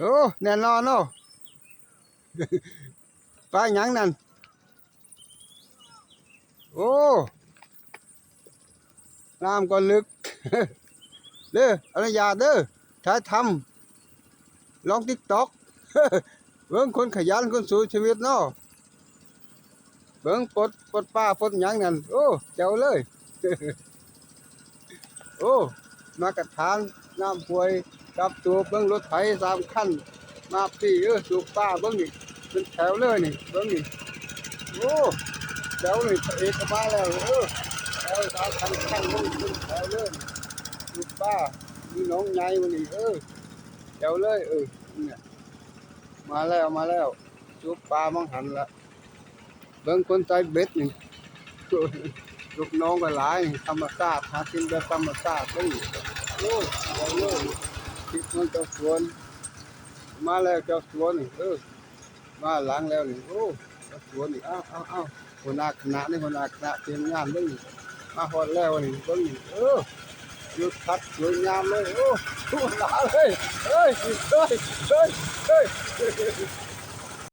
ໂອ້ ແນ່ນອນເນາະ ປາຫຍັງນັ້ນ? ໂອ້ ນ້ຳກໍເລິກ ເດີ ອະນຸຍາດເດີ ຖ່າຍທຳ ລົງຕິກຕັອກ ເບິ່ງຄົນຂະຫຍັນ ຄົນສູ້ຊີວິດເນາະ ເບິ່ງປົດ ປົດປາປົດຫຍັງນັ້ນ ໂອ້ ແຈ໋ວເລີຍ. ໂອ້ ມາກະຖາງນ້ຳຫ້ວຍກັບໂຕ ເບິ່ງລົດໄຖສາມຄັນມາປີ້ ເອີ ສູບປາເບິ່ງນີ້ ເປັນແຖວເລີຍນີ້ ເບິ່ງນີ້ ໂອ້ ແຖວນີ້ ພະເອກກໍມາແລ້ວ ເອີ ແຖວສາມຄັນ ຄັນເບິ່ງເປັນແຖວເລີຍ ສູບປາ ມີໜອງໃຫຍ່ມື້ນີ້ ເອີ ແຖວເລີຍ ເອີ ນີ້ ມາແລ້ວ ມາແລ້ວ ສູບປາມອງຫັນລະ ເບິ່ງຄົນໃສ່ເບັດນີ້ ລູກນ້ອງກໍຫຼາຍ ທຳມະຊາດ ຫາກິນແບບທຳມະຊາດເບິ່ງ ໂອ້ ເຈົ້າເລີຍ ທິດເມືອງເຈົ້າສວນ ມາແລ້ວເຈົ້າສວນນີ້ ເອີ ມາຫຼັງແລ້ວນີ້ ໂອ້ ເຈົ້າສວນນີ້ ເອົາ ເອົາ ເອົາ ຫົວໜ້າຄະນະນີ້ ຫົວໜ້າຄະນະທີມງານເບິ່ງນີ້ ມາຮອດແລ້ວນີ້ ເບິ່ງນີ້ ເອີ ຢູ່ຄັດສວຍງາມເລີຍ ໂອ້ ຫຼາຍເລີຍ ເອີຍ ເອີຍ ເອີຍ.